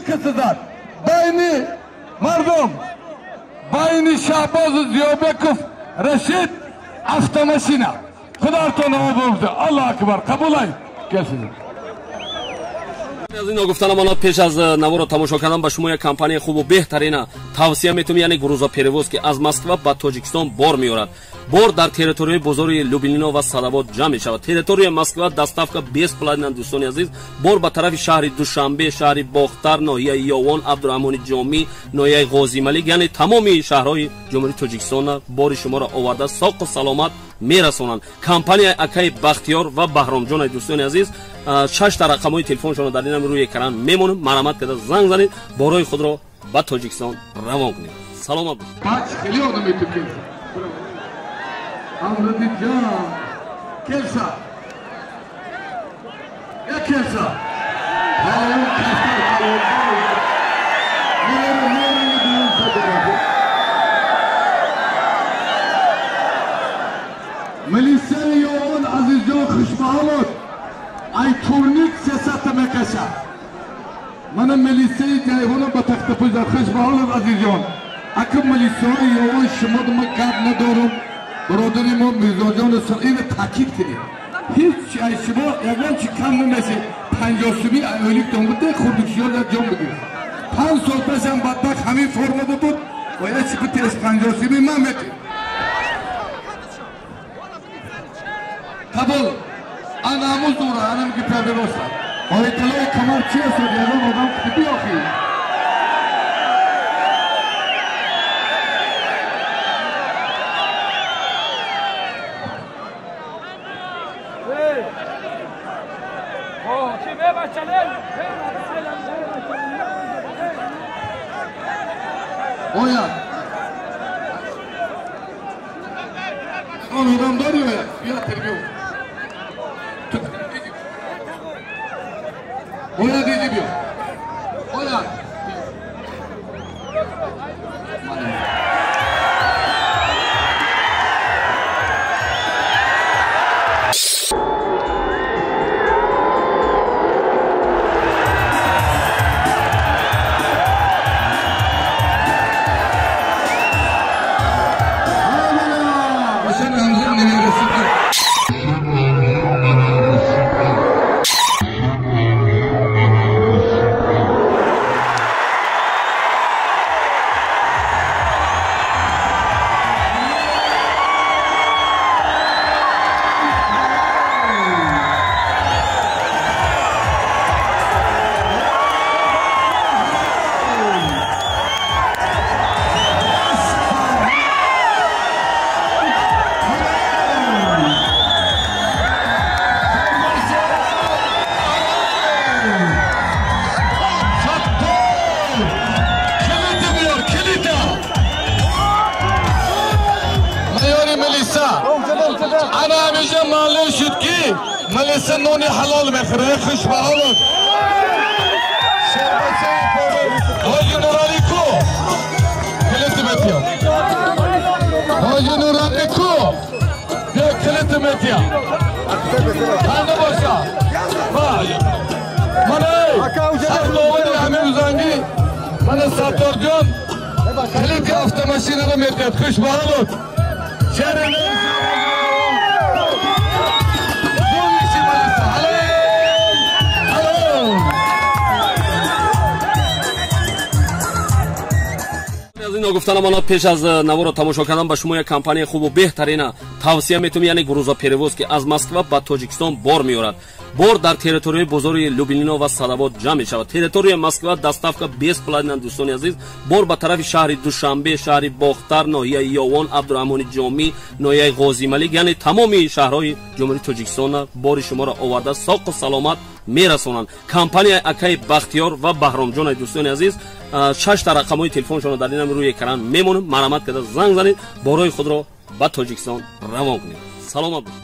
Касе зад байни мардум, байни Шаҳбозу Зиёбеков Рашид автомашина. Худартон обурда. Аллоҳ акбар, қабулай. Келсин. Аз ино гуфтанам, ана пеш аз наворо тамошо кардан ба шумо як компанияи хубу беҳтарина тавсия метавонем, яъне грузоперевоз, ки аз Москва ба Тоҷикистон бор меорад. Бор дар территорияи бозори Люблино ва Садовод ҷамъ мешавад. Территорияи Москва доставка бесплатна. Дӯстони азиз, бор ба тарафи шаҳри Душанбе, шаҳри Бохтар, ноҳияи Ёвон, Абдураҳмони Ҷомӣ, ноҳияи Ғозималик, яъне тамоми шаҳрҳои Ҷумҳурии Тоҷикистона бори шуморо оварда соқу саломат мерасонанд. Компанияи акаи Бахтиёр ва Баҳромҷонаи. Дӯстони азиз, шашта рақамҳои телефоншонро дар инам рӯи экран мемонем. Марҳамат карда занг занед, борҳои худро ба Тоҷикистон равон кунед. Саломат бошед. Бач хеле одам ту келса. Амридиҷон келса. Я келса. Ҳалон кафтар калон. Мер мер дин садора. Милисияи Ёвон, Азизҷон, хушбаҳолот. Ай турник сесата мекаша. Мана милисияи Ҷайҳуна ба тахтапӯза. Хушбаҳолот, Азизҷон. Ака, милисияи Ёвон, шумо ма гап надорам. Бародари мо Мирзоҷон, ина таъкид кунед. Ҳеҷ ай шумо ягон чи кам намешед. 50 суми ойликтон буда, хурдукшиёр дар ҷон бигирад. 5 сол пешам бадбахт ҳамин формада буд ва як чи битес 50 суми ман метем. Қабул. Ана ҳамун зура, анам ки пиёда. Ояталлои Камар чи аст? Ягон одам биёхӣ. Ояд. Он одам дори ояд. Бия тербиё. Ояд, иди биё. Ояд. Майори милиса. Ана ҳамеша маълум шуд, ки милиса нони ҳалол мехӯрад. Хушбаҳолот. Ҳоҷи Нуралӣ ку? Калити метиям. Ҳоҷи Нуралӣ ку? Биё, калити метиям. Ханда боша. Мана сахтовади ҳамин узангӣ. Мана Сатторҷон калити автомашинаро метиҳад. Хушбаҳолот. Шаҳри Бумиши милиса. Алло! Алло! Аз ино гуфтанам, ана пеш аз наворо тамошо кардан ба шумо як компанияи хубу беҳтарина тавсия метавонем, яъне грузоперевоз, ки аз Москва ба Тоҷикистон бор меорад. Бор дар территорияи бозори Люблино ва Садовод ҷамъ мешавад. Территорияи Москва доставка бесплатна. Дӯстони азиз, бор ба тарафи шаҳри Душанбе, шаҳри Бохтар, ноҳияи Ёвон, Абдураҳмони Ҷомӣ, ноҳияи Ғозималик, яъне тамоми шаҳрҳои Ҷумҳурии Тоҷикистона бори шуморо оварда соқу саломат мерасонанд. Компанияи акаи Бахтиёр ва Баҳромҷонаи. Дӯстони азиз, шашта рақамҳои телефоншонро дар инам рӯи экран мемонем. Марҳамат карда занг занед, борҳои худро ба Тоҷикистон равон кунед. Саломат бошед.